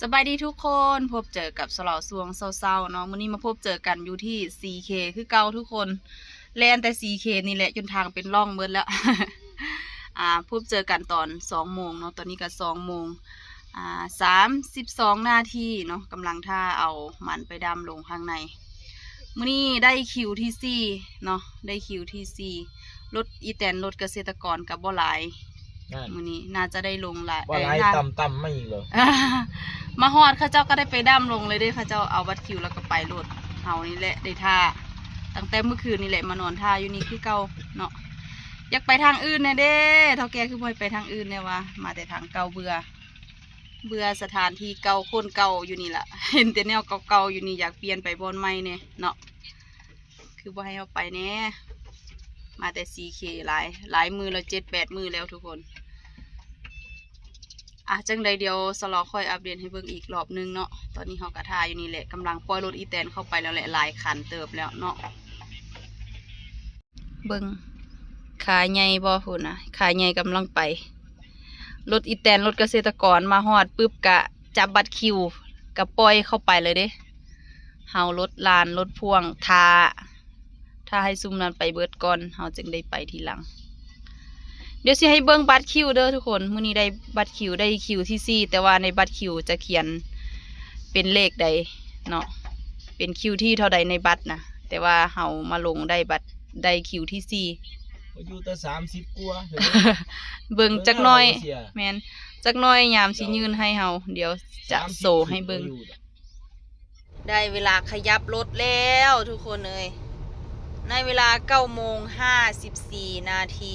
ສະບາຍດີທຸກຄົນ, ພົບເຈີກັບສາວລາວຊ່ວງເຊົ້າໆເນາະ. ມື້ນີ້ມາພົບເຈີກັນຢູ່ທີ່ ຊີເຄ ຄືເກົ່າທຸກຄົນ. ແລ່ນແຕ່ ຊີເຄ ນີ້ແຫຼະ ຈົນທາງເປັນຮ່ອງເບິດແລ້ວ. ອ່າ ພົບເຈີກັນຕອນສອງໂມງເນາະ, ຕອນນີ້ກໍສອງໂມງ ອ່າ ສາມສິບສອງນາທີເນາະ, ກຳລັງຖ້າເອົາມັນໄປດຳລົງຂ້າງໃນ. ມື້ນີ້ໄດ້ຄິວທີສີ່ເນາະ, ໄດ້ຄິວທີສີ່. ລົດອີແຕນ ລົດກະເສດຕະກອນກໍບໍ່ຫຼາຍ. ນັ້ນ ມື້ນີ້ໜ້າຈະໄດ້ລົງຫຼາຍ ບໍ່ຫຼາຍ ເອີຍ ໜ້າ ຕ່ຳໆມາອີກເລີຍ. ມາຮອດເຂົາເຈົ້າກໍໄດ້ໄປດຳລົງເລີຍເດ້, ເຂົາເຈົ້າເອົາບັດຄິວແລ້ວກໍໄປໂລດ. ເຮົານີ້ແຫຼະໄດ້ຖ້າ ຕັ້ງແຕ່ມື້ຄືນນີ້ແຫຼະ ມານອນຖ້າຢູ່ນີ້ຄືເກົ່າເນາະ. ຢາກໄປທາງອື່ນແດ່ເດ້, ເຖົ້າແກ່ຄືບໍ່ໃຫ້ໄປທາງອື່ນແດ່ວະ, ມາແຕ່ທາງເກົ່າ ເບື່ອ ເບື່ອສະຖານທີ່ເກົ່າ ຄົນເກົ່າຢູ່ນີ້ລະ, ເຫັນແຕ່ແນວເກົ່າໆຢູ່ນີ້, ຢາກປ່ຽນໄປບ່ອນໃໝ່ແດ່ເນາະ. ຄືບໍ່ໃຫ້ເຮົາໄປແດ່? ມາແຕ່ ຊີເຄ ຫຼາຍ ຫຼາຍມື້ແລ້ວ, ເຈັດແປດມື້ແລ້ວທຸກຄົນ. ອ່ະ ຈັ່ງໃດດຽວສາວລາວຄ່ອຍອັບເດດໃຫ້ເບິ່ງອີກລອບໜຶ່ງເນາະ. ຕອນນີ້ເຮົາກໍຖ້າຢູ່ນີ້ແຫຼະ, ກຳລັງປ່ອຍລົດອີແຕນເຂົ້າໄປແລ້ວແຫຼະ, ຫຼາຍຄັນເຕີບແລ້ວເນາະ. ເບິ່ງ ຂາໃຫຍ່ບໍ່? ພຸ້ນນະ, ຂາໃຫຍ່ກຳລັງໄປ. ລົດອີແຕນ ລົດກະເສດຕະກອນມາຮອດປຶບກະຈັບບັດຄິວ ກະປ່ອຍເຂົ້າໄປເລີຍເດ້. ເຮົາລົດລານ ລົດພ່ວງຖ້າ ຖ້າໃຫ້ຊຸມນັ້ນໄປເບິດກ່ອນ ເຮົາຈຶ່ງໄດ້ໄປທີຫຼັງ. ດຽວຊິໃຫ້ເບິ່ງບັດຄິວເດີທຸກຄົນ. ມື້ນີ້ໄດ້ບັດຄິວ ໄດ້ຄິວທີສີ່ ແຕ່ວ່າໃນບັດຄິວຈະຂຽນເປັນເລກໃດເນາະ, ເປັນຄິວທີເທົ່າໃດໃນບັດນະ, ແຕ່ວ່າເຮົາມາລົງໄດ້ບັດ ໄດ້ຄິວທີສີ່. ຢູ່ແຕ່ສາມສິບກວ່າ ເບິ່ງຈັກໜ້ອຍ. ແມ່ນ ຈັກໜ້ອຍຍາມຊິຍື່ນໃຫ້ເຮົາ, ດຽວຈະໂຊໃຫ້ເບິ່ງ. ໄດ້ເວລາຂະຫຍັບລົດແລ້ວທຸກຄົນເອີຍ. ໃນເວລາເກົ້າໂມງຫ້າສິບສີ່ນາທີ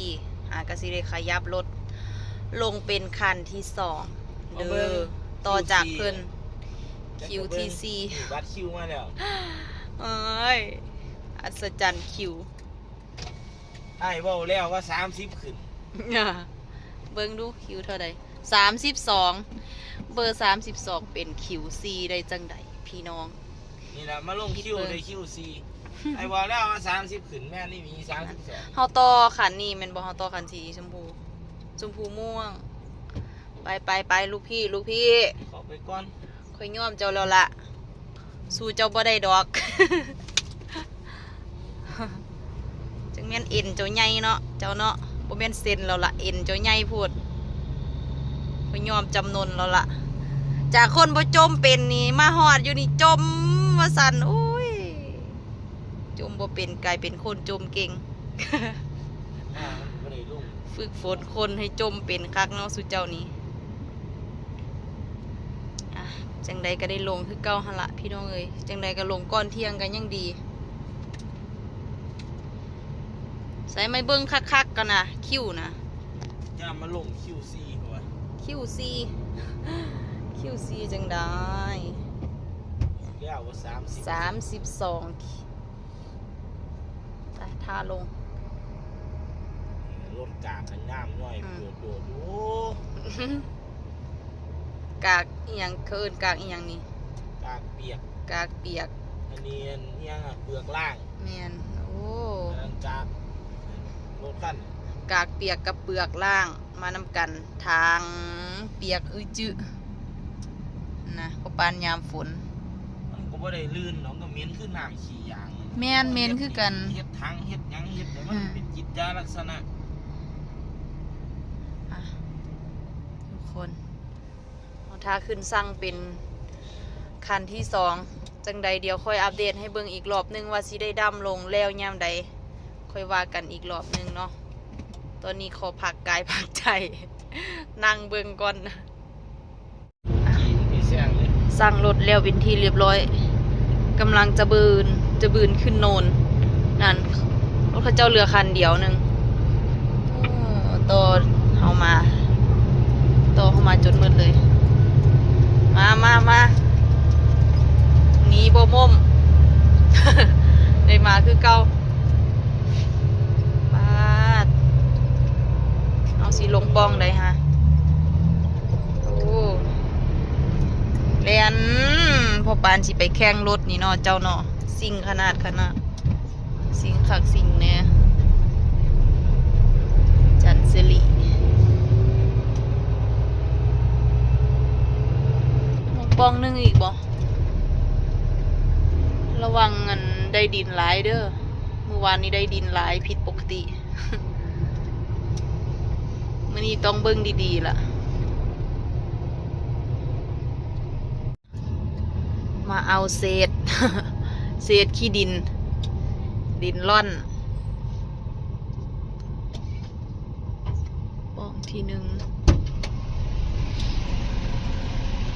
ຫາກະຊິໄດ້ຂະຫຍັບລົດລົງເປັນຄັນທີສອງເດີ, ຕໍ່ຈາກເພິ່ນ ຄິວທີສີ່. ບັດຄິວມາແລ້ວ. ເອີຍ ອັດສະຈັນຄິວ. ອ້າຍເວົ້າແລ້ວວ່າສາມສິບຂຶ້ນ. ເບິ່ງດູ ຄິວເທົ່າໃດ? ສາມສິບສອງ. ເບີສາມສິບສອງເປັນຄິວສີ່ໄດ້ຈັ່ງໃດພີ່ນ້ອງ? ນີ້ລະ ມາລົງຄິວໄດ້ຄິວສີ່. ອ້າຍເວົ້າແລ້ວວ່າສາມສິບຂຶ້ນ, ແມ່ນອີ່ຫຼີ ສາມສິບສອງ. ເຮົາຕໍ່ຄັນນີ້ແມ່ນບໍ່? ເຮົາຕໍ່ຄັນສີຊົມພູ ຊົມພູມ່ວງ. ໄປ ໄປ ໄປ ລູກພີ່ ລູກພີ່ ເຂົ້າໄປກ່ອນ. ຂ້ອຍຍອມເຈົ້າແລ້ວລະ, ສູ້ເຈົ້າບໍ່ໄດ້ດອກ. ຈັ່ງແມ່ນເອັນເຈົ້າໃຫຍ່ເນາະ ເຈົ້າເນາະ, ບໍ່ແມ່ນເສັ້ນແລ້ວລະ, ເອັນເຈົ້າໃຫຍ່ໂພດ. ຂ້ອຍຍອມຈຳນົນແລ້ວລະ. ຈາກຄົນບໍ່ຈົມເປັນນີ້ ມາຮອດຢູ່ນີ້ຈົມວ່າຊັ້ນ. ໂອ້ຍ ຈົມບໍ່ເປັນ ກາຍເປັນຄົນຈົມເກັ່ງ. ອ່າ ມັນບໍ່ໄດ້ລົງ ຝຶກຝົນຄົນໃຫ້ຈົມເປັນຄັກເນາະ ສູ່ເຈົ້ານີ້. ອ່າ ຈັ່ງໃດກໍໄດ້ລົງຄືເກົ່າຫັ້ນລະພີ່ນ້ອງເອີຍ, ຈັ່ງໃດກໍລົງກ່ອນທ່ຽງກໍຍັງດີ. ໃສ່ມາເບິ່ງຄັກໆກ່ອນນະ ຄິວນະ. ຢ່າມາລົງຄິວສີ່ ເພາະວ່າ ຄິວສີ່ ຄິວສີ່ຈັ່ງໃດ? ແລ້ວວ່າສາມສິບ ສາມສິບສອງ. ໄປ ຖ້າລົງ ລົດກາກອັນງາມໜ້ອຍ ອືມ ໂດດໆ ໂອ້ ກາກອີ່ຫຍັງ ເຂົາເອີ້ນກາກອີ່ຫຍັງນີ້? ກາກປຽກ ກາກປຽກ. ອັນນີ້ອັນຫຍັງອະ? ເປືອກລ້າງ. ແມ່ນ. ໂອ້ ອັນນັ້ນກາກ ລົດຄັນ ກາກປຽກກັບເປືອກລ້າງ ມານຳກັນ ທາງປຽກອືຈື່ນະ ພໍປານຍາມຝົນ. ມັນກໍບໍ່ໄດ້ລື່ນດອກ, ກໍເໝັນຄືນ້ຳຂີ້ຢາງ. ແມ່ນ ເໝັນຄືກັນ. ເຮັດຖັງເຮັດຫຍັງ ເຮັດໃຫ້ມັນ ອືມ ເປັນກິດຈາລັກສະນະ. ອ່ະ ທຸກຄົນ ເຮົາຖ້າຂຶ້ນສັ່ງເປັນຄັນທີສອງ ຈັ່ງໃດດຽວຄ່ອຍອັບເດດໃຫ້ເບິ່ງອີກລອບໜຶ່ງວ່າຊິໄດ້ດຳລົງແລ້ວຍາມໃດ ຄ່ອຍວ່າກັນອີກລອບໜຶ່ງເນາະ. ຕອນນີ້ຂໍພັກກາຍພັກໃຈ ນັ່ງເບິ່ງກ່ອນ. ສັ່ງລົດແລ້ວເປັນທີ່ລຽບຮ້ອຍ ກຳລັງຈະບືນ ຈະບືນຂຶ້ນໂນນ. ນັ້ນ ລົດເຂົາເຈົ້າເຫຼືອຄັນດຽວໜຶ່ງ. ໂອ້ ຕໍ່ເຮົາມາ ຕໍ່ເຮົາມາຈົນໝົດເລີຍ. ມາ ມາ ມາ ໜີບໍ່ມົ້ມ ໄດ້ມາຄືເກົ່າ. ປາດ ເຮົາຊິລົງປ່ອງໃດຫະ? ໂອ້ ແລ່ນ ພໍ່ປານຊິໄປແຂ່ງລົດນີ້ເນາະ ເຈົ້າເນາະ. ຊິງຂະໜາດຂະໜາດ ຊິງຄັກຊິງແນ່. ຈັນສິລິ ໂອ້ ປ່ອງໜຶ່ງອີກບໍ່? ລະວັງອັນໄດ້ດິນຫຼາຍເດີ້. ມື້ວານນີ້ໄດ້ດິນຫຼາຍຜິດປົກກະຕິ. ມື້ນີ້ຕ້ອງເບິ່ງດີໆລະ. ມາເອົາເສດ ເສດຂີ້ດິນ ດິນລ່ອນ ປ່ອງທີໜຶ່ງ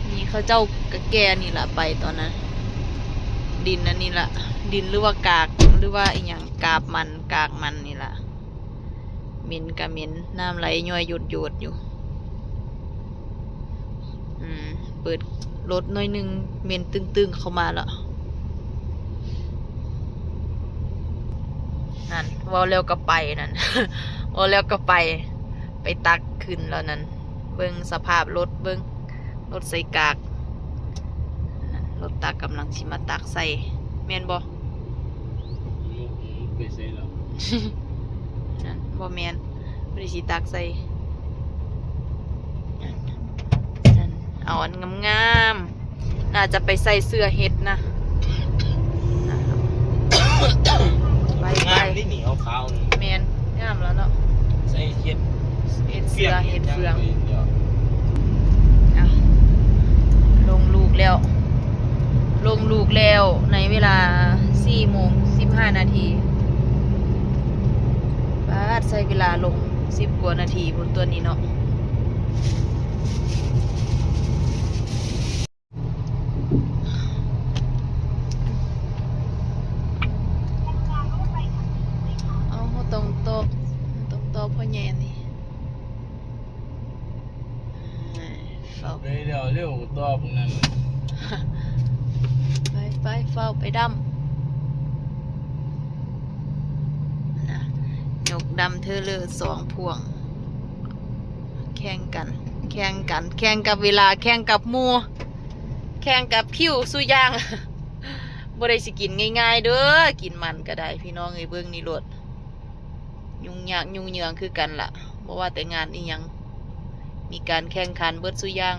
ນີ້ເຂົາເຈົ້າກະແກ່ນີ້ລະ ໄປຕອນນັ້ນ ດິນອັນນີ້ລະ ດິນ ຫຼືວ່າກາກ ຫຼືວ່າອີ່ຫຍັງ ກາບມັນ ກາກມັນນີ້ລະ. ເໝັນກະເໝັນ ນ້ຳໄຫຼຍ້ອຍໂຢດໆຢູ່. ອືມ ເປີດລົດໜ້ອຍໜຶ່ງ ເໝັນຕຶງໆເຂົ້າມາລະ. ນັ້ນ ເວົ້າແລ້ວກະໄປນັ້ນ ເວົ້າແລ້ວກະໄປ ໄປຕັກຂຶ້ນແລ້ວນັ້ນ. ເບິ່ງສະພາບລົດ ເບິ່ງ ລົດໃສ່ກາກ ນັ້ນ ລົດຕັກກຳລັງຊິມາຕັກໃສ່ ແມ່ນບໍ່? ໄປໃສ່ແລ້ວ ນັ້ນ ບໍ່ແມ່ນ ບໍ່ໄດ້ຊິຕັກໃສ່ ນັ້ນ ນັ້ນ ເອົາອັນງາມໆ ໜ້າຈະໄປໃສ່ເສື້ອເຫັດນະ. ໄປ ໄປ ງາມນີ້ ນີ້ ຂາວໆນີ້ ແມ່ນ ງາມແລ້ວເນາະ ໃສ່ເຫັດ ເຫັດເສື້ອ ເຫັດເຟືອງ. ອ່ະ ລົງລູກແລ້ວ ລົງລູກແລ້ວ ໃນເວລາສີ່ໂມງສິບຫ້ານາທີ. ປາດ ໃຊ້ເວລາລົງສິບກວ່ານາທີພຸ້ນ ຕົວນີ້ເນາະ. ເອົາ ເຮົາຕ້ອງຕອບ ເຮົາຕ້ອງຕອບພໍ່ໃຫຍ່ອັນນີ້. ໄປແລ້ວ ເລັວກວ່າຕອບນັ້ນ. ໄປ ໄປ ຟ້າວໄປດຳ ນະ ຍົກດຳເທີເລີສອງພວງ ແຂ່ງກັນ ແຂ່ງກັນ ແຂ່ງກັບເວລາ ແຂ່ງກັບໝູ່ ແຂ່ງກັບຄິວສູ່ຢ່າງ. ບໍ່ໄດ້ຊິກິນງ່າຍໆເດີ້ ກິນມັນກະໄດ້ ພີ່ນ້ອງເອີຍ. ເບິ່ງນີ້ໂລດ ຫຍຸ້ງຍາກຫຍຸ້ງເຫຍື້ອງຄືກັນລະ ບໍ່ວ່າແຕ່ງານອີ່ຫຍັງ ມີການແຂ່ງຂັນເບິດສູ່ຢ່າງ.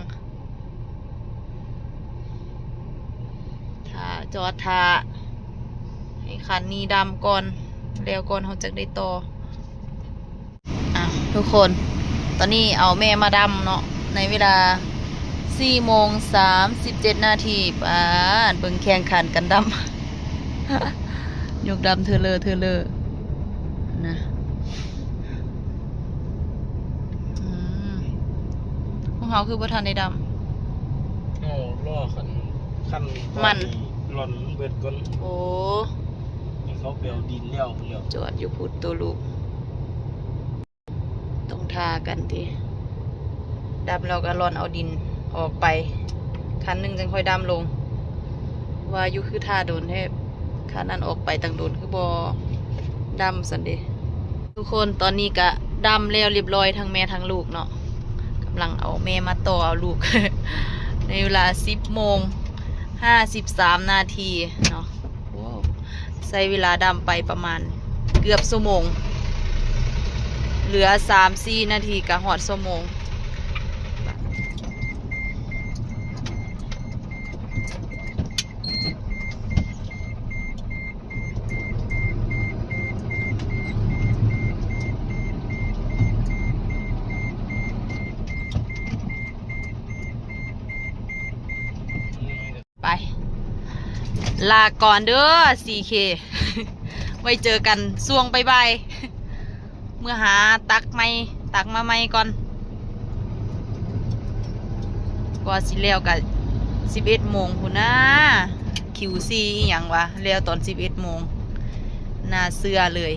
ຖ້າ ຈອດຖ້າໃຫ້ຄັນນີ້ດຳກ່ອນ ແລ້ວກ່ອນເຮົາຈັ່ງໄດ້ຕໍ່. ອ່ະ ທຸກຄົນ ຕອນນີ້ເອົາແມ່ມາດຳເນາະ ໃນເວລາສີ່ໂມງສາມສິບເຈັດນາທີ. ປາດ ເບິ່ງແຂ່ງຂັນກັນດຳ ຍົກດຳເທີເລີ ເທີເລີນະ. ອືມ ຂອງເຮົາຄືບໍ່ທັນໄດ້ດຳ? ເຮົາລໍຄັນ ຄັນມັນ ມັນລ່ອນເບິດກ່ອນ. ໂອ້ ໃຫ້ເຂົາໄປເອົາດິນແລ້ວພຸ້ນແລ້ວ ຈອດຢູ່ພຸ້ນໂຕລູກ. ຕ້ອງຖ້າກັນຕິ ດຳແລ້ວກະລ່ອນເອົາດິນອອກໄປ ຄັນໜຶ່ງຈັ່ງຄ່ອຍດຳລົງ. ວ່າຢູ່ຄືຖ້າດົນແທ້ ຄັນນັ້ນອອກໄປຕັ້ງດົນຄືບໍ່ດຳຊັ້ນເດ. ທຸກຄົນ ຕອນນີ້ກະດຳແລ້ວລຽບຮ້ອຍ ທັງແມ່ທັງລູກເນາະ ກຳລັງເອົາແມ່ມາຕໍ່ເອົາລູກ ໃນເວລາສິບໂມງຫ້າສິບສາມນາທີເນາະ. ໂອ້ ໃຊ້ເວລາດຳໄປປະມານເກືອບຊົ່ວໂມງ ເຫຼືອສາມສີ່ນາທີກະຮອດຊົ່ວໂມງ. ໄປ ລາກ່ອນເດີ້ ສີ່ເຄ ໄວ້ເຈີກັນຊ່ວງບ່າຍໆ ເມືອຫາຕັກໃໝ່ ຕັກມາໃໝ່ກ່ອນ. ກວ່າຊິແລ້ວກະສິບເອັດໂມງພຸ້ນນາ ຄິວສີ່ອີ່ຫຍັງວະ ແລ້ວຕອນສິບເອັດໂມງ ໜ້າເຊື່ອເລີຍ.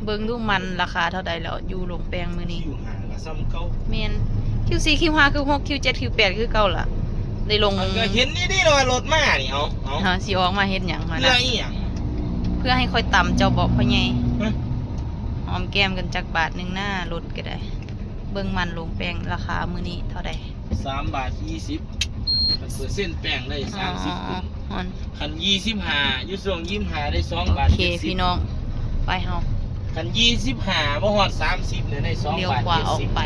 ເບິ່ງດູມັນລາຄາເທົ່າໃດແລ້ວ ຢູ່ໂລງແປ້ງມື້ນີ້. ຄິວຫ້າກະສ່ຳເກົ່າ. ແມ່ນ ຄິວສີ່ ຄິວຫ້າ ຄິວຫົກ ຄິວເຈັດ ຄິວແປດຄືເກົ່າລະ ໄດ້ລົງ. ມັນກະເຫັນດີໆແລ້ວວ່າລົດມານີ້. ເອົາ ເອົາ ຫາ ຊິອອກມາເຮັດຫຍັງຫັ້ນນະ? ເພື່ອອີ່ຫຍັງ? ເພື່ອໃຫ້ຂ້ອຍຕຳເຈົ້າບໍ ພໍ່ໃຫຍ່? ຮະ? ຫອມແກ້ມກັນຈັກບາດໜຶ່ງນາ ລົດກະໄດ້. ເບິ່ງມັນໂລງແປ້ງລາຄາມື້ນີ້ເທົ່າໃດ? ສາມບາດຊາວ ເປີເຊັນແປ້ງໄດ້ສາມສິບ. ອໍ ຄັນຍີ່ສິບຫ້າ ຢູ່ຊ່ວງຍີ່ສິບຫ້າໄດ້ສອງບາດເຈັດສິບ. ໂອເຄ ພີ່ນ້ອງ ໄປເຮົາ. ຄັນຍີ່ສິບຫ້າບໍ່ຮອດສາມສິບນີ້ໄດ້ສອງບາດເຈັດສິບ. ລ້ຽວຂວາອອກໄປ.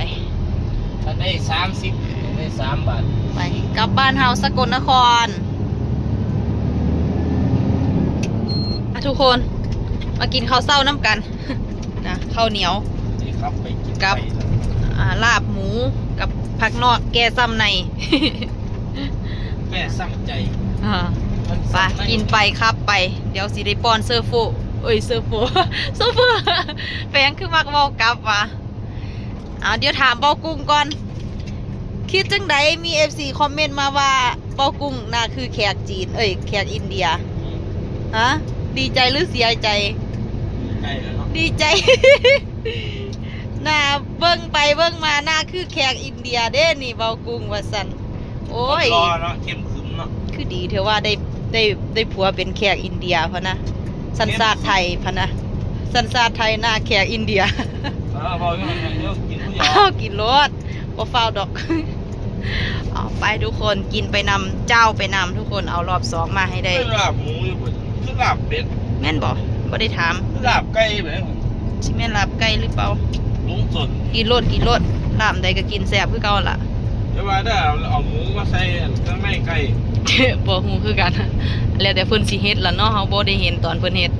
ຄັນໄດ້ສາມສິບ ໄດ້ສາມບາດ ໄປກັບບ້ານເຮົາສະກົນນະຄອນ. ອ່ະ ທຸກຄົນ ມາກິນເຂົ້າເຊົ້ານຳກັນນະ ເຂົ້າໜຽວ ນີ້ຄັບໄປກິນ ກັບ ໄປ ອ່າ ລາບໝູກັບຜັກນອກແກ່ຊ້ຳໃນ ແກ່ຊ້ຳໃຈ ອ່າ ມັນ ໄປ ຊ້ຳໃນ ກິນໄປຂັບໄປ ດຽວຊິໄດ້ປ້ອນເຊີໂຟ ເອີຍ ເຊີໂຟ ໂຊເຟີ ແປງຄືມັກເວົ້າກັບວ່າ ເອົາ ດຽວຖາມເບົາກຸ້ງກ່ອນ ຄິດຈັ່ງໃດ? ມີເອັຟຊີຄອມເມັນມາວ່າ ເບົາກຸ້ງໜ້າຄືແຂກຈີນ ເອີຍ ແຂກອິນເດຍ. ຮະ? ດີໃຈຫຼືເສຍໃຈ? ດີໃຈແລ້ວເນາະ ດີໃຈ ໜ້າເບິ່ງໄປເບິ່ງມາ ໜ້າຄືແຂກອິນເດຍເດ້ນີ້ ເບົາກຸ້ງວ່າຊັ້ນ. ໂອ້ຍ ຄົນຫຼໍ່ເນາະ ເຂັ້ມຂຶມເນາະ ຄືດີແທ້ວ່າ ໄດ້ ໄດ້ ໄດ້ຜົວເປັນແຂກອິນເດຍພະນະ ສັນຊາດໄທພະນະ ສັນຊາດໄທ ໜ້າແຂກອິນເດຍ. ເອີ ເວົ້າຢູ່ຫັ້ນແຫຼະ ດຽວກິນຜູ້ດຽວ ເອົາ ກິນໂລດ ບໍ່ຟ້າວດອກ. ເອົາໄປທຸກຄົນ ກິນໄປນຳ ຈ້າວໄປນຳທຸກຄົນ ເອົາລອບສອງມາໃຫ້ໄດ້. ເປັນລາບໝູຢູ່ເບິດ ຄືລາບເປັດ ແມ່ນບໍ່? ບໍ່ໄດ້ຖາມ ລາບໄກ່ແບບ ຊິແມ່ນລາບໄກ່ຫຼືເປົ່າ? ລຸງສົນ ກິນໂລດ ກິນໂລດ ລາບໃດກໍກິນແຊບຄືເກົ່າລະ. ແຕ່ວ່າໄດ້ເອົາ ເອົາໝູມາໃສ່ອັນເຄື່ອງໃນໄກ່ ບໍ່ຮູ້ຄືກັນ ແລ້ວແຕ່ເພິ່ນຊິເຮັດລະເນາະ ເຮົາບໍ່ໄດ້ເຫັນຕອນເພິ່ນເຮັດ.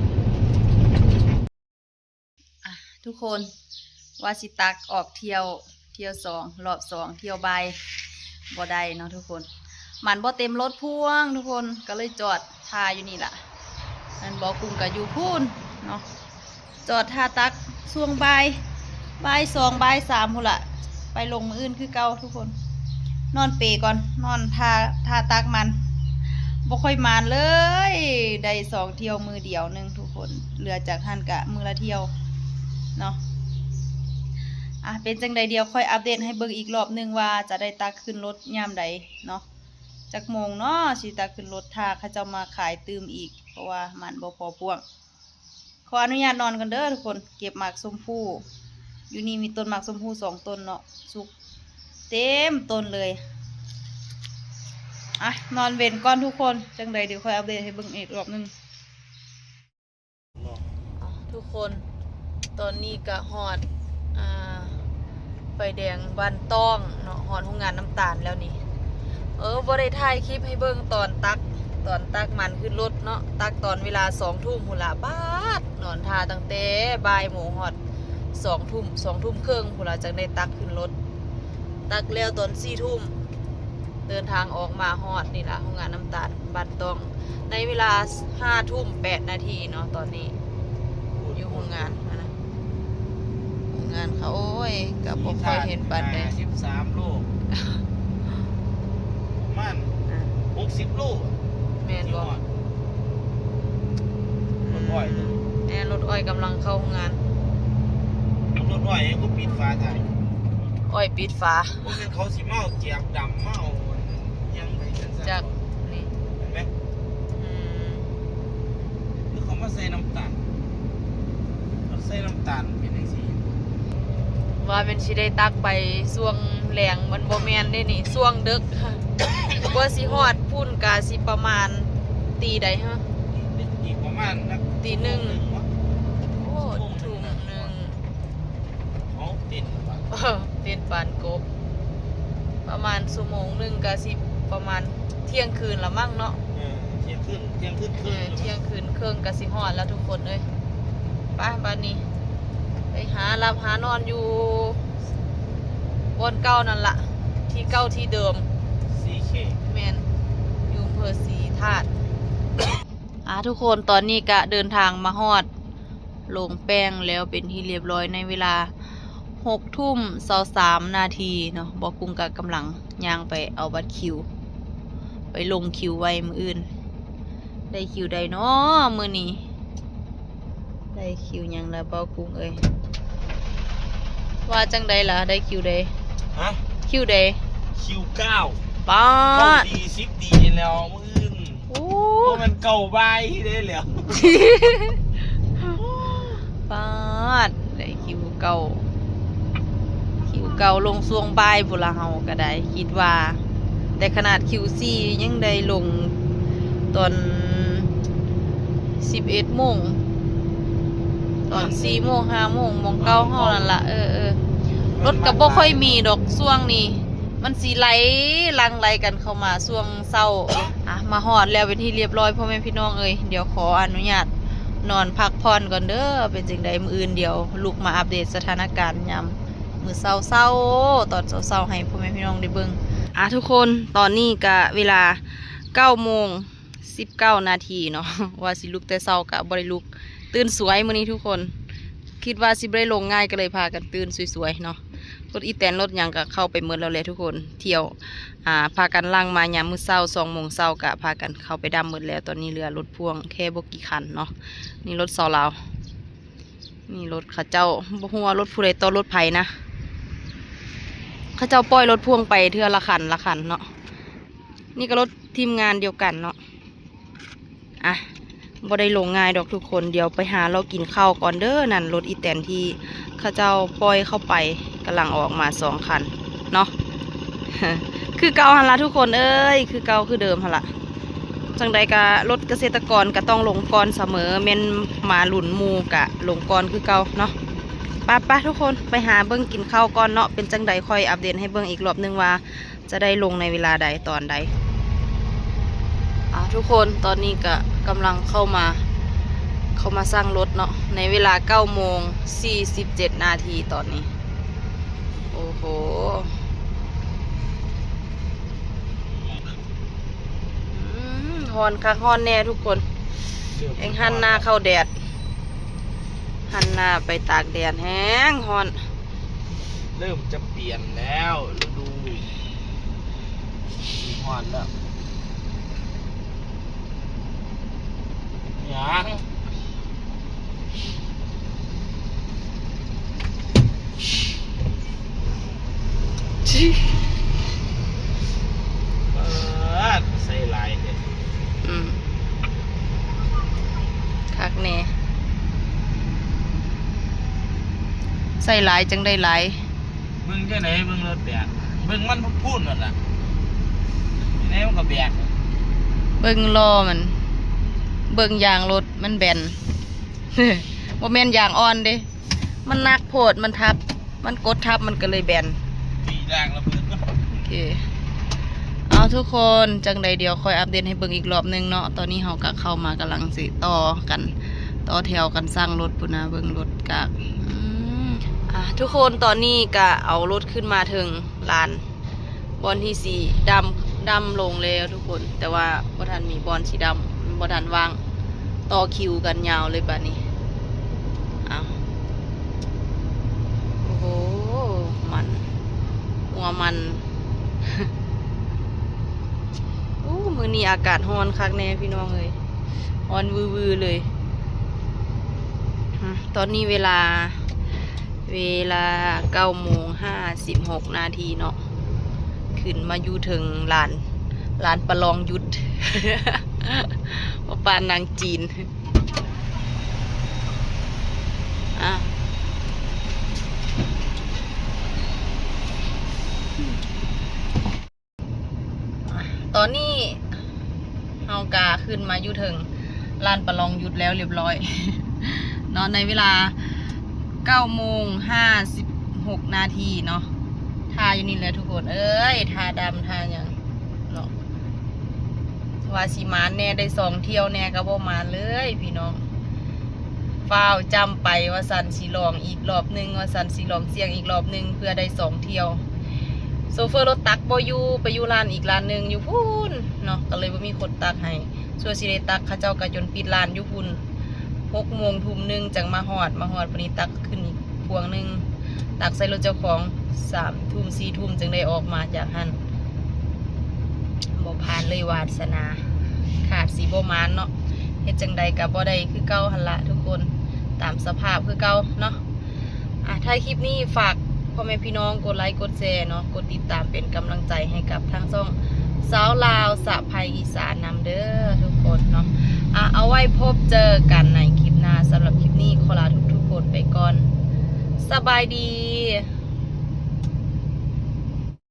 ອ່ະ ທຸກຄົນ ວ່າຊິຕັກອອກທ່ຽວ ທ່ຽວສອງ ລອບສອງ ທ່ຽວບ່າຍ ບໍ່ໄດ້ເນາະທຸກຄົນ ມັນບໍ່ເຕັມລົດພ່ວງທຸກຄົນ ກໍເລີຍຈອດຖ້າຢູ່ນີ້ລະ. ແມ່ນບໍ່? ກຸ້ງກໍຢູ່ພຸ້ນເນາະ ຈອດຖ້າຕັກຊ່ວງບ່າຍ ບ່າຍສອງ ບ່າຍສາມພຸ້ນລະ ໄປລົງມື້ອື່ນຄືເກົ່າທຸກຄົນ. ນອນເປກ່ອນ ນອນຖ້າ ຖ້າຕັກມັນ ບໍ່ຄ່ອຍໝານເລີຍ ໄດ້ສອງທ່ຽວມື້ດຽວໜຶ່ງທຸກຄົນ ເຫຼືອຈາກຫັ້ນກະມື້ລະທ່ຽວເນາະ. ອ່ະ ເປັນຈັ່ງໃດ ດຽວຄ່ອຍອັບເດດໃຫ້ເບິ່ງອີກລອບໜຶ່ງວ່າຈະໄດ້ຕັກຂຶ້ນລົດຍາມໃດເນາະ ຈັກໂມງເນາະ ຊິຕັກຂຶ້ນລົດ ຖ້າເຂົາເຈົ້າມາຂາຍຕື່ມອີກ ເພາະວ່າມັນບໍ່ພໍພ່ວງ. ຂໍອະນຸຍາດນອນກ່ອນເດີທຸກຄົນ ເກັບໝາກຊົມພູ ຢູ່ນີ້ມີຕົ້ນໝາກຊົມພູສອງຕົ້ນເນາະ ສຸກເຕັມຕົ້ນເລີຍ. ອ່ະ ນອນເວັນກ່ອນທຸກຄົນ ຈັ່ງໃດດຽວຄ່ອຍອັບເດດໃຫ້ເບິ່ງອີກລອບໜຶ່ງ. ອ່ະ ທຸກຄົນ ຕອນນີ້ກະຮອດ ອ່າ ໄຟແດງບ້ານຕ້ອງເນາະ ຮອດໂຮງງານນ້ຳຕານແລ້ວນີ້. ເອີ ບໍ່ໄດ້ຖ່າຍຄລິບໃຫ້ເບິ່ງຕອນຕັກ ຕອນຕັກມັນຂຶ້ນລົດເນາະ ຕັກຕອນເວລາສອງທຸ່ມພຸ້ນລະ ປາດ ນອນຖ້າຕັ້ງແຕ່ບ່າຍໂມງຮອດສອງທຸ່ມ ສອງທຸ່ມເຄິ່ງພຸ້ນລະ ຈັ່ງໄດ້ຕັກຂຶ້ນລົດ. ຕັກແລ້ວຕອນສີ່ທຸ່ມ ເດີນທາງອອກມາຮອດນີ້ລະ ໂຮງງານນ້ຳຕານບ້ານຕ້ອງ ໃນເວລາຫ້າທຸ່ມແປດນາທີເນາະ. ຕອນນີ້ຢູ່ໂຮງງານຫັ້ນນະ ໂຮງງານເຂົາ ໂອ້ຍ ກໍບໍ່ຄ່ອຍເຫັນປານໃດ ສິບສາມໂລ ປະມານ ອ່າ ຫົກສິບໂລ ແມ່ນບໍ່? ລົດອ້ອຍ ແມ່ນ ລົດອ້ອຍກຳລັງເຂົ້າໂຮງງານ ລົດອ້ອຍກໍປິດຝາທ້າຍ ອ້ອຍປິດຝາ ບໍ່ແມ່ນເຂົາຊິມາເອົາແຈບດຳມາເອົາຫຍັງໄປຈັ່ງຊັ້ນ ຈັກນີ້ ເຫັນໄໝ? ອືມ ຄືເຂົາມາໃສ່ນ້ຳຕານ ເຂົາໃສ່ນ້ຳຕານເປັນຈັ່ງຊີ້ ວ່າແມ່ນຊິໄດ້ຕັກໄປຊ່ວງແລງ ມັນບໍ່ແມ່ນເດ້ນີ້ ຊ່ວງເດິກ ກວ່າຊິຮອດພຸ້ນກະຊິປະມານຕີໃດຫະ? ອີກປະມານຈັກ ຕີໜຶ່ງ ໂອ້ ທຸ່ມໜຶ່ງ ເອົາ ເຕັ້ນປານ ເອີ ເຕັ້ນປານກົບ ປະມານຊົ່ວໂມງໜຶ່ງກະຊິປະມານທ່ຽງຄືນລະມັ້ງເນາະ. ເອີ ທ່ຽງຄືນ ທ່ຽງຄືນເຄິ່ງ ເອີ ທ່ຽງຄືນເຄິ່ງກະຊິຮອດລະທຸກຄົນເອີຍ. ໄປ ບາດນີ້ໄປຫາຫຼັບຫານອນຢູ່ບ່ອນເກົ່ານັ້ນລະ ທີ່ເກົ່າທີ່ເດີມ ຊີເຄ ແມ່ນ ຢູ່ອຳເພີສີທາດ. ອ່າ ທຸກຄົນ ຕອນນີ້ກະເດີນທາງມາຮອດ ລົງແປ້ງແລ້ວເປັນທີ່ຮຽບຮ້ອຍ ໃນເວລາຫົກທຸ່ມຊາວສາມນາທີເນາະ. ບໍ່ກຸ້ງກະກຳລັງຍ່າງໄປເອົາບັດຄິວ ໄປລົງຄິວໄວ້ມື້ອື່ນ. ໄດ້ຄິວໃດເນາະມື້ນີ້? ໄດ້ຄິວຫຍັງລະບໍ່ກຸ້ງເອີຍ? ວ່າຈັ່ງໃດລະ ໄດ້ຄິວໃດ? ຮະ? ຄິວໃດ? ຄິວເກົ້າ. ປາດ ເກົ້າດີ ສິບດີແລ້ວມື້ອື່ນ. ໂອ້ ບໍ່ແມ່ນເກົ້າບ່າຍເດ້ແລ້ວ. ປາດ ໄດ້ຄິວເກົ້າ ຄິວເກົ້າລົງຊ່ວງບ່າຍພຸ້ນລະ ເຮົາກໍໄດ້ ຄິດວ່າ ແຕ່ຂະໜາດຄິວສີ່ຍັງໄດ້ລົງຕອນສິບເອັດໂມງ ຕອນສີ່ໂມງ ຫ້າໂມງ ໝ່ອງເກົ່າເຮົານັ້ນລະ. ເອີໆ ລົດກໍບໍ່ຄ່ອຍມີດອກຊ່ວງນີ້. ມັນຊິໄຫຼຫຼັ່ງໄຫຼກັນເຂົ້າມາຊ່ວງເຊົ້າ. ອ່ະ ມາຮອດແລ້ວເປັນທີ່ຮຽບຮ້ອຍ ພໍ່ແມ່ພີ່ນ້ອງເອີຍ. ດຽວຂໍອະນຸຍາດນອນພັກຜ່ອນກ່ອນເດີ. ເປັນຈັ່ງໃດມື້ອື່ນດຽວລຸກມາອັບເດດສະຖານະການຍາມມື້ເຊົ້າໆ ຕອນເຊົ້າໆ ໃຫ້ພໍ່ແມ່ພີ່ນ້ອງໄດ້ເບິ່ງ. ອ່ະ ທຸກຄົນ ຕອນນີ້ກະເວລາເກົ້າໂມງ ສິບເກົ້ານາທີເນາະ. ວ່າຊິລຸກແຕ່ເຊົ້າກະບໍ່ໄດ້ລຸກ, ຕື່ນສວຍມື້ນີ້ທຸກຄົນ. ຄິດວ່າຊິບໍ່ໄດ້ລົງງ່າຍ ກໍເລີຍພາກັນຕື່ນສວຍໆເນາະ. ລົດອີແຕນລົດຫຍັງກະເຂົ້າໄປໝົດແລ້ວແຫຼະທຸກຄົນ. ທ່ຽວ ອ່າ ພາກັນຫຼັ່ງມາຍາມມື້ເຊົ້າ ສອງໂມງເຊົ້າກະພາກັນເຂົ້າໄປດຳໝົດແລ້ວ. ຕອນນີ້ເຫຼືອລົດພ່ວງແຄ່ບໍ່ກີ່ຄັນເນາະ. ນີ້ລົດຊາວລາວ. ນີ້ລົດເຂົາເຈົ້າ, ບໍ່ຮູ້ວ່າລົດຜູ້ໃດຕໍ່ລົດໃຜນະ. ເຂົາເຈົ້າປ່ອຍລົດພ່ວງໄປເທື່ອລະຄັນລະຄັນເນາະ. ນີ້ກໍລົດທີມງານດຽວກັນເນາະ. ອ່ະ ບໍ່ໄດ້ລົງງ່າຍດອກທຸກຄົນ. ດຽວໄປຫາເລາະກິນເຂົ້າກ່ອນເດີ. ນັ້ນລົດອີແຕນທີ່ເຂົາເຈົ້າປ່ອຍເຂົ້າໄປ ກຳລັງອອກມາສອງຄັນເນາະ. ຄືເກົ່າຫັ້ນລະທຸກຄົນເອີຍ, ຄືເກົ່າຄືເດີມຫັ້ນລະ. ຈັ່ງໃດກະລົດກະເສດຕະກອນກະຕ້ອງລົງກ່ອນສະເໝີ, ແມ່ນມາລຸ້ນໝູ່ກະລົງກ່ອນຄືເກົ່າເນາະ. ໄປໆ ທຸກຄົນ ໄປຫາເບິ່ງກິນເຂົ້າກ່ອນເນາະ. ເປັນຈັ່ງໃດຄ່ອຍອັບເດດໃຫ້ເບິ່ງອີກລອບໜຶ່ງວ່າຈະໄດ້ລົງໃນເວລາໃດຕອນໃດ. ອ່າ ທຸກຄົນ ຕອນນີ້ກະກຳລັງເຂົ້າມາ ເຂົ້າມາສັ່ງລົດເນາະ ໃນເວລາເກົ້າໂມງສີ່ສິບເຈັດນາທີຕອນນີ້. ໂອ້ໂຫ ອືມ ຮ້ອນຄັກຮ້ອນແນ່ທຸກຄົນ. ແຮງຫັນໜ້າເຂົ້າແດດ ຫັນໜ້າໄປຕາກແດດ ແຮງຮ້ອນ. ເລີ່ມຈະປ່ຽນແລ້ວ ລະດູຮ້ອນແລ້ວ. ຫຍັງ? ປາດ ໃສ່ຫຼາຍແທ້. ອືມ ຄັກແນ່ ໃສ່ຫຼາຍຈັ່ງໄດ້ຫຼາຍ. ເບິ່ງຈັ່ງໃດ ເບິ່ງລົດແບກ ເບິ່ງມັນພຸ້ນໆ ນັ້ນລະ ແນວມັນກໍແບກ. ເບິ່ງລໍ້ມັນ ເບິ່ງຢາງລົດມັນແບນ. ບໍ່ແມ່ນຢາງອ່ອນເດ້ ມັນໜັກໂພດ ມັນທັບ ມັນກົດທັບ ມັນກໍເລີຍແບນ. ຕີຢາງລະເບີດເນາະ. ໂອເຄ ເອົາ ທຸກຄົນ ຈັ່ງໃດດຽວຄ່ອຍອັບເດດໃຫ້ເບິ່ງອີກລອບໜຶ່ງເນາະ. ຕອນນີ້ເຮົາກໍເຂົ້າມາ ກຳລັງຊິຕໍ່ກັນ ຕໍ່ແຖວກັນສັ່ງລົດພຸ້ນນະ. ເບິ່ງລົດກະ ອືມ ອ່າ ທຸກຄົນ ຕອນນີ້ກະເອົາລົດຂຶ້ນມາເທິງລານ ບ່ອນທີ່ຊິດຳ ດຳລົງແລ້ວທຸກຄົນ, ແຕ່ວ່າບໍ່ທັນມີບ່ອນຊິດຳ ມັນບໍ່ທັນວ່າງ. ຕໍ່ຄິວກັນຍາວເລີຍບາດນີ້. ອ້າວ ໂອ້ໂຫ ມັນ ຫົວມັນ. ໂອ້ ມື້ນີ້ອາກາດຮ້ອນຄັກແນ່ພີ່ນ້ອງເອີຍ, ຮ້ອນວືໆເລີຍ. ຮະ ຕອນນີ້ເວລາ ເວລາເກົ້າໂມງຫ້າສິບຫົກນາທີເນາະ, ຂຶ້ນມາຢູ່ເທິງລານ ລານປະລອງຢຸດ ວ່າປານໜັງຈີນ. ອ່ະ ຕອນນີ້ເຮົາກະຂຶ້ນມາຢູ່ເທິງລານປະລອງຢຸດແລ້ວລຽບຮ້ອຍເນາະ, ໃນເວລາເກົ້າໂມງຫ້າສິບຫົກນາທີເນາະ. ຖ້າຢູ່ນີ້ແຫຼະທຸກຄົນເອີຍ, ຖ້າດຳ ຖ້າຫຍັງເນາະ, ວ່າຊິມານແດ່ ໄດ້ສອງຖ້ຽວແດ່ ກະບໍ່ມານເລີຍພີ່ນ້ອງ. ຟ້າວຈ້ຳໄປວ່າຊັ້ນ ຊິລອງອີກລອບໜຶ່ງ ວ່າຊັ້ນ ຊິລອງສ່ຽງອີກລອບໜຶ່ງ ເພື່ອໄດ້ສອງຖ້ຽວ. ໂຊເຟີລົດຕັກບໍ່ຢູ່ ໄປຢູ່ລານອີກລານໜຶ່ງຢູ່ພຸ້ນເນາະ, ກໍເລີຍບໍ່ມີຄົນຕັກໃຫ້. ສ່ວນຊິໄດ້ຕັກ ເຂົາເຈົ້າກໍຈົນປິດລານຢູ່ພຸ້ນ ຫົກໂມງ ທຸ່ມໜຶ່ງ ຈັ່ງມາຮອດ, ມາຮອດບາດນີ້ຕັກຂຶ້ນອີກພວງໜຶ່ງ ຕັກໃສ່ລົດເຈົ້າຂອງ ສາມທຸ່ມ ສີ່ທຸ່ມ ຈຶ່ງໄດ້ອອກມາຈາກຫັ້ນ. ບໍ່ຜ່ານເລີຍ ວາສະໜາ ຂາດຊິບໍ່ມານເນາະ. ເຮັດຈັ່ງໃດກໍບໍ່ໄດ້ຄືເກົ່າຫັ້ນລະທຸກຄົນ, ຕາມສະພາບຄືເກົ່າເນາະ. ອ່ະ ທ້າຍຄລິບນີ້ຝາກພໍ່ແມ່ພີ່ນ້ອງກົດໄລກົດແຊເນາະ, ກົດຕິດຕາມເປັນກຳລັງໃຈໃຫ້ກັບທາງຊ່ອງສາວລາວສະໃພອີສານນຳເດີທຸກຄົນເນາະ. ອ່ະ ເອົາໄວ້ພົບເຈີກັນໃນຄລິບໜ້າ. ສຳລັບຄລິບນີ້ຂໍລາທຸກໆຄົນໄປກ່ອນ. ສະບາຍດີ.